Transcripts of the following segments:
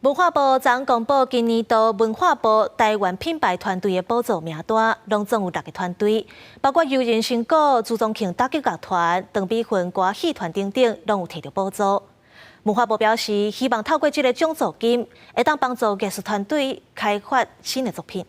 文化部昨公布今年度文化部台灣品牌團隊的補助名單，攏總有六个團隊，包括悠人神鼓、朱宗慶打擊樂團、鄧美雲歌戲團等等，攏有提著補助。文化部表示，希望透過這个獎助金，會當幫助藝術團隊開發新的作品。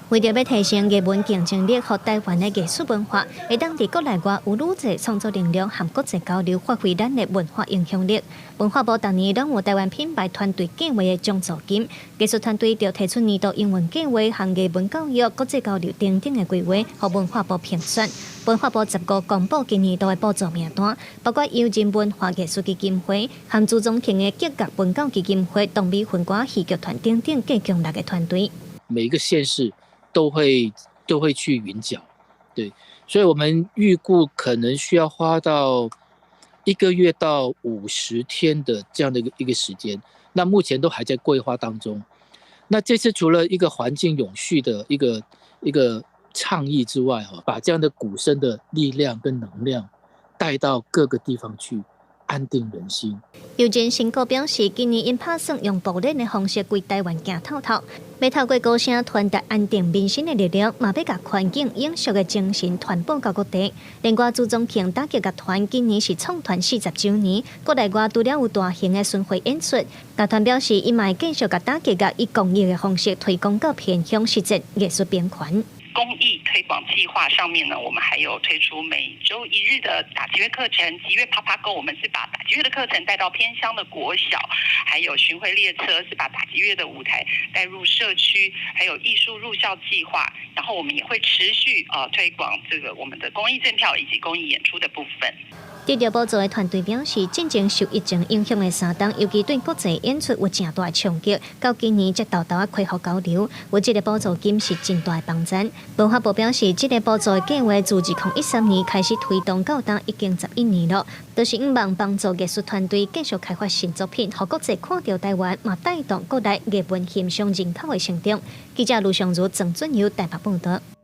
為著欲提升藝文競爭力，予台灣的藝術文化會當佇國內外有愈濟創作能量和國際交流，發揮咱的文化影響力。文化部逐年攏有台灣品牌團隊計畫的獎助金，藝術團隊就提出年度營運計畫和藝文教育、國際交流等等的規劃，予文化部評選。文化部15公布今年度的補助名單，包括悠人文化藝術基金會和朱宗慶的擊樂文教基金會、東美雲歌戲劇團等等，計共六个團隊。每一個縣市都會去耘腳，對，所以我們預估可能需要花到一個月到50天的這樣的一個時間，那目前都還在規劃當中。那這次除了一個環境永續的一個倡議之外，哈，把這樣的鼓聲的力量跟能量帶到各個地方去，安定人心。悠人神鼓表示，今年𪜶拍算用步練的方式，規台灣行透透，欲透過鼓聲傳達安定民心的力量，嘛欲共環境永續的精神傳播到各地。另外，朱宗慶打擊樂團今年是創團40週年，國內外除了有大型的巡迴演出，樂團表示，𪜶嘛會繼續共打擊樂以公益的方式推廣到偏鄉，實踐藝術平權。公益推廣計劃上面呢，我們還有推出每週一日的打擊樂課程，擊樂趴趴 Go，我們是把打擊樂的課程帶到偏鄉的國小，還有巡迴列車是把打擊樂的舞台帶入社區，還有藝術入校計劃，然後我們也會持續推廣這個我們的公益贈票以及公益演出的部分。得著補助的團隊表示，進前受疫情影響的3冬，尤其對國際演出有誠大的衝擊，到今年才沓沓仔恢復交流，有這个補助金是真大的幫助。文化部表示，這个補助的計劃自2013年開始推動到今已經11年了，都是向望幫助藝術團隊繼續開發新作品，予國際看著台灣，嘛帶動國內藝文欣賞人口的成長。記者盧尚如、鄭俊友台北報導。